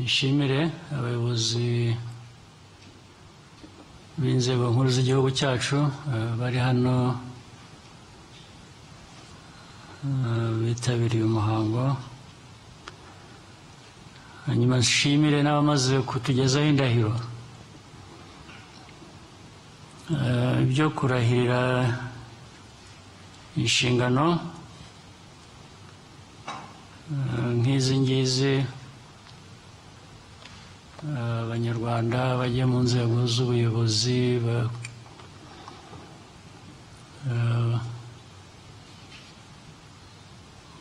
Nshimire abayobozi b'inzego nkuru z'igihugu cyacu bari hano bitabiriye umuhango. Hanyuma nshimire n'abamaze kutugezaho indahiro. Ibyo kurahirira inshingano nk'izi ngizi, Abanyarwanda bajya mu nzego z'ubuyobozi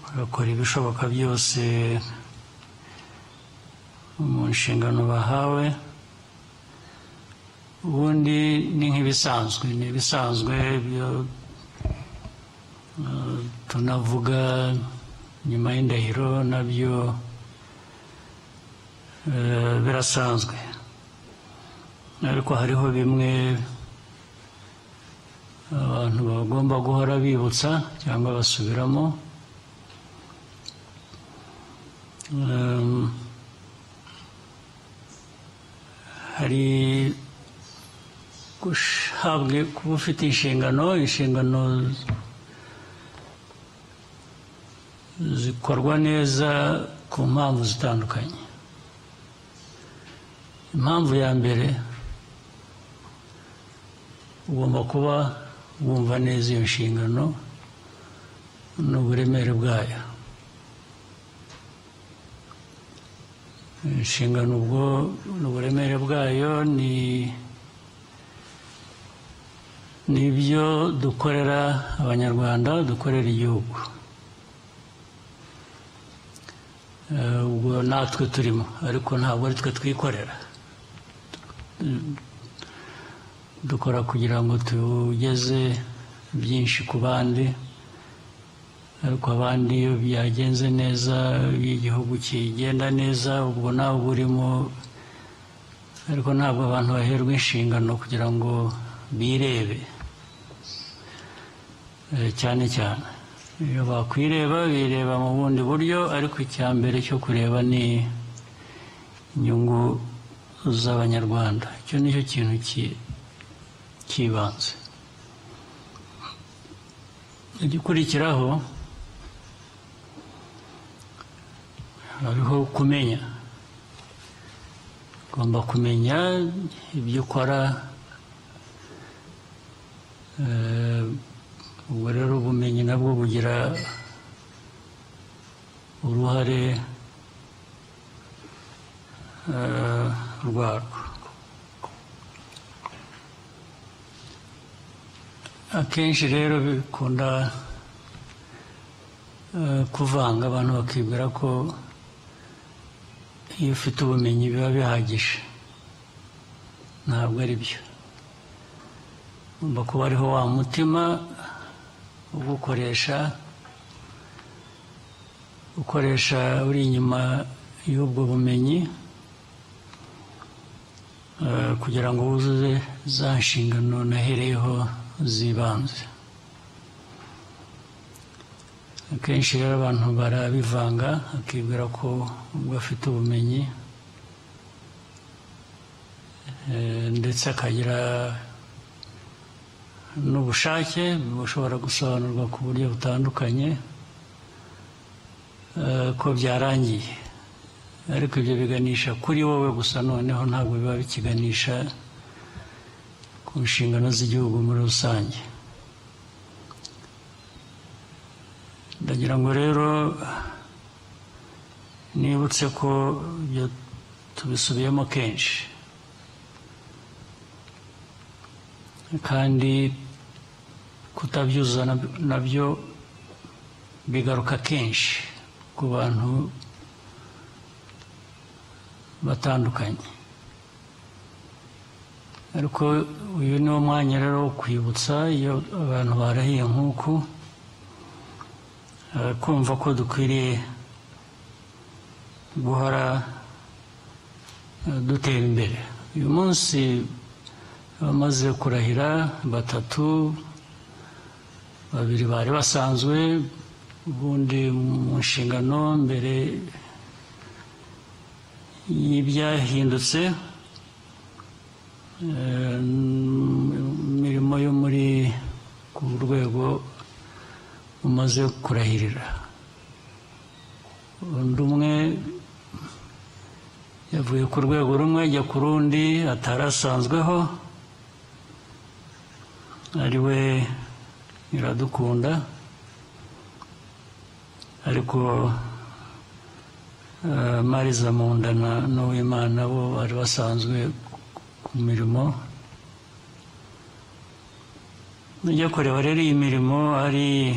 bagakora ibishoboka byose mu nshingano bahawe. Ubundi ni nk'ibisanzwe, ni ibisanzwe tunavuga nyuma y'indahiro, nabyo birasanzwe, ariko hariho bimwe abantu bagomba guhora bibutsa cyangwa basubiramo. Hari guhabwa kuba ufite inshingano zikorwa neza ku mpamvu zitandukanye. Impamvu ya mbere, ugomba kuba wumva neza iyo nshingano n'uburemere bwayo. Inshingano ubwo n'uburemere bwayo ni ibyo dukorera Abanyarwanda, dukorera igihugu, ubwo natwe turimo, ariko ntabwo ari twe twikorera. Dukora kugira ngo tugeze byinshi ku bandi, ariko abandi iyo byagenze neza, iyo igihugu kigenda neza, ubwo nawe urimo. Ariko ntabwo abantu baherwa inshingano kugira ngo birebe cyane cyane. Iyo bakwireba bireba mu bundi buryo, ariko icya mbere cyo kureba ni inyungu z'Abanyarwanda. Icyo nicyo kintu cy'ibanze. Igikurikiraho hariho kumenya. Ugomba kumenya ibyo ukora. Ubwo rero ubumenyi nabwo bugira uruhare rwarwo. Akenshi rero bikunda kuvanga, abantu bakibwira ko iyo ufite ubumenyi biba bihagije. Ntabwo ari byo. Ugomba kuba ariho wa mutima ugukoresha, ukoresha uri inyuma y'ubwo bumenyi, kugira ngo wuzuze za nshingano nahereyeho z'ibanze. Akenshi rero abantu barabivanga, akibwira ko ubwo afite ubumenyi ndetse akagira n'ubushake bushobora gusobanurwa ku buryo butandukanye ko byarangiye, ariko ibyo biganisha kuri wowe gusa, noneho ntabwo biba bikiganisha ku nshingano z'igihugu muri rusange. Ndagira ngo rero nibutse ko ibyo tubisubiyemo kenshi, kandi kutabyuzuza nabyo bigaruka kenshi ku bantu batandukanye. Ariko uyu ni wo mwanya rero wo kwibutsa, iyo abantu barahiye nk'uku, kumva ko dukwiriye guhora dutera imbere. Uyu munsi bamaze kurahira batatu, babiri bari basanzwe ubundi mu nshingano mbere y'ibyahindutse imirimo yo muri ku rwego umaze kurahirira. Undi umwe yavuye ku rwego rumwe ajya ku rundi atarasanzweho, ari we Iradukunda, ariko Marizamunda n'Uwimana bo bari basanzwe ku mirimo. Nujya kureba rero iyi mirimo ari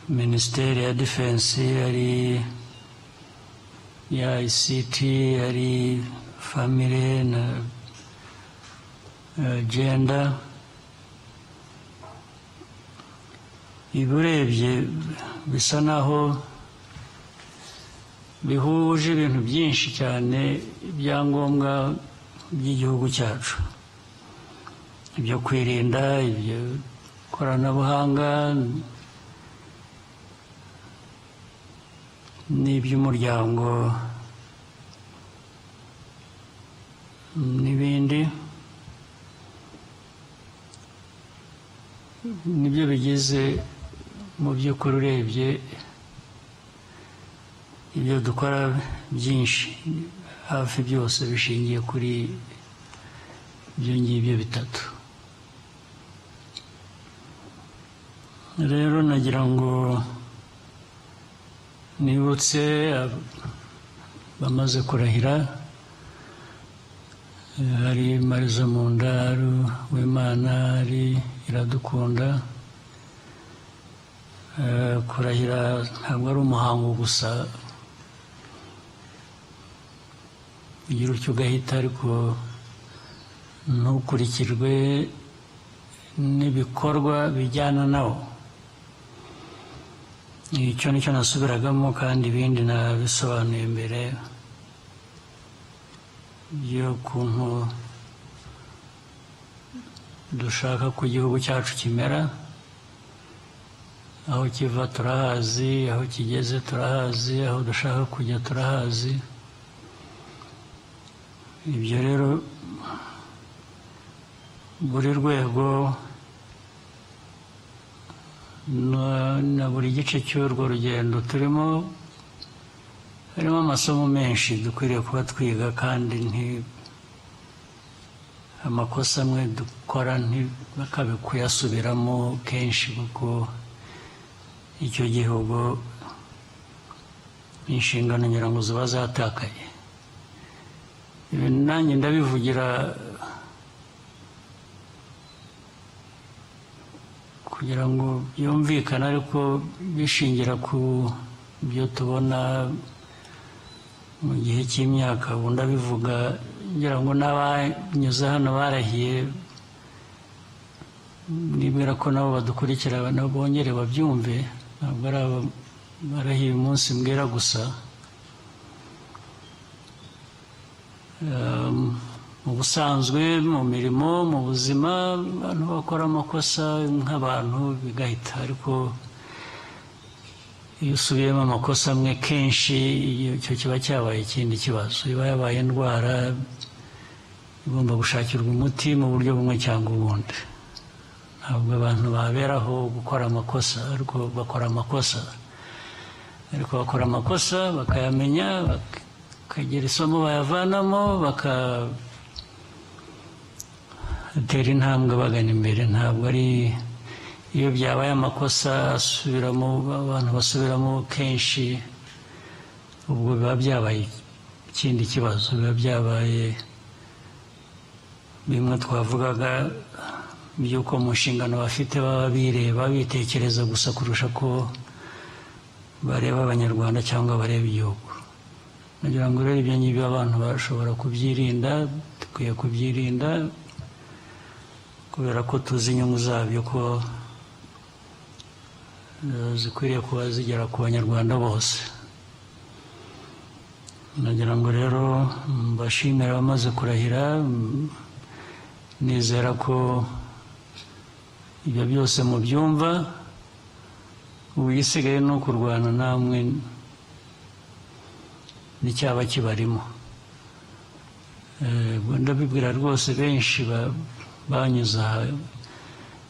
Minisiteri ya Defense, ari ya ICT, ari family na gender, ibi urebye bisa naho bihuje ibintu byinshi cyane, ibyangombwa by'igihugu cyacu, ibyo kwirinda, ibyo koranabuhanga n'iby'umuryango n'ibindi, nibyo bigize mu by'ukuri urebye ibyo dukora byinshi hafi byose bishingiye kuri ibyo ngibyo bitatu. Rero nagira ngo nibutse bamaze kurahira, hari Marizamunda, hari Uwimana, hari Iradukunda. Kurahira ntabwo ari umuhango gusa ugira utyo ugahita, ariko ntukurikirwe n'ibikorwa bijyana nawo. Icyo nicyo nasubiragamo, kandi ibindi nabisobanuye mbere y'ukuntu dushaka ko igihugu cyacu kimera, aho kiva turahazi, aho kigeze turahazi, aho dushaka kujya turahazi. Ibyo rero buri rwego na buri gice cy'urwo rugendo turimo harimo amasomo menshi dukwiriye kuba twiga, kandi amakosa amwe dukora ntibakabe kuyasubiramo kenshi, kuko icyo gihugu inshingano ngira ngo ziba zatakaye. Ibi nanjye ndabivugira kugira ngo byumvikane, ariko bishingira ku byo tubona mu gihe cy'imyaka. Ubu ndabivuga ngira ngo n'abanyuze hano barahiye, nibwira ko nabo badukurikira nabo bongere babyumve, ntabwo ari barahiye umunsi mbwira gusa. Mu busanzwe, mu mirimo, mu buzima, abantu bakora amakosa nk'abantu bigahita, ariko iyo usubiyemo amakosa amwe kenshi icyo kiba cyabaye ikindi kibazo, iba yabaye indwara igomba gushakirwa umuti mu buryo bumwe cyangwa ubundi. Ntabwo abantu baberaho gukora amakosa, ariko bakora amakosa, ariko bakora amakosa bakayamenya, bakagira isomo bayavanamo, bakatera intambwe bagana imbere. Ntabwo ari iyo byabaye amakosa asubiramo, abantu basubiramo kenshi, ubwo biba byabaye ikindi kibazo, biba byabaye bimwe twavugaga by'uko mu nshingano bafite baba bireba bitekereza gusa kurusha ko bareba Abanyarwanda cyangwa bareba igihugu. Nagira ngo rero ibyo ngibyo abantu bashobora kubyirinda, dukwiye kubyirinda kubera ko tuzi inyungu zabyo ko zikwiriye kuba zigera ku Banyarwanda bose. Nagira ngo rero mbashimire abamaze kurahira, nizera ko Ibyo byose mubyumva, ubu igisigaye ni ukurwana namwe n'icyaba kibarimo. Ndabibwira rwose benshi banyuze aha,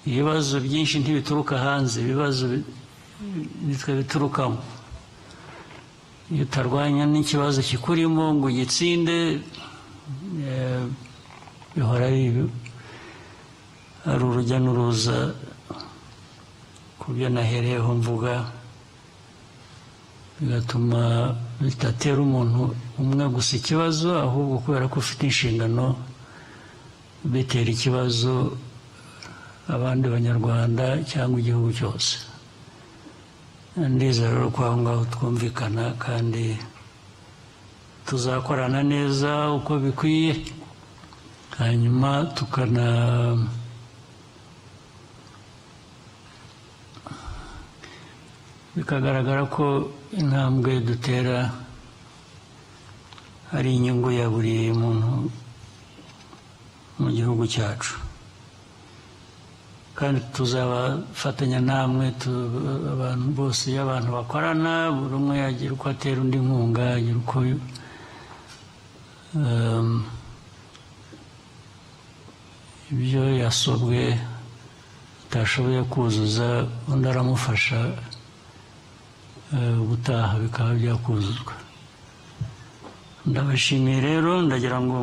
ibibazo byinshi ntibituruka hanze, ibibazo nitwe biturukamo. Iyo utarwanya n'ikibazo kikurimo ngo ugitsinde, bihora ari urujya n'uruza ku byo nahereyeho mvuga, bigatuma bitatera umuntu umwe gusa ikibazo, ahubwo kubera ko ufite inshingano bitera ikibazo abandi banyarwanda cyangwa igihugu cyose. Ndizera rero ko aho ngaho twumvikana kandi tuzakorana neza uko bikwiye, hanyuma tukana bikagaragara ko intambwe dutera ari inyungu ya buri muntu mu gihugu cyacu. Kandi tuzabafatanya namwe, abantu bose iyo abantu bakorana, buri umwe yagira uko atera undi inkunga, agira uko ibyo yasobwe atashoboye kuzuza undi aramufasha, ubutaha bikaba byakuzuzwa. Ndabashimiye rero, ndagira ngo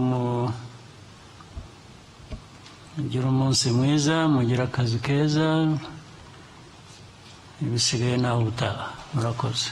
mugire umunsi mwiza, mugire akazi keza, ibisigaye naho ubutaha. Murakoze.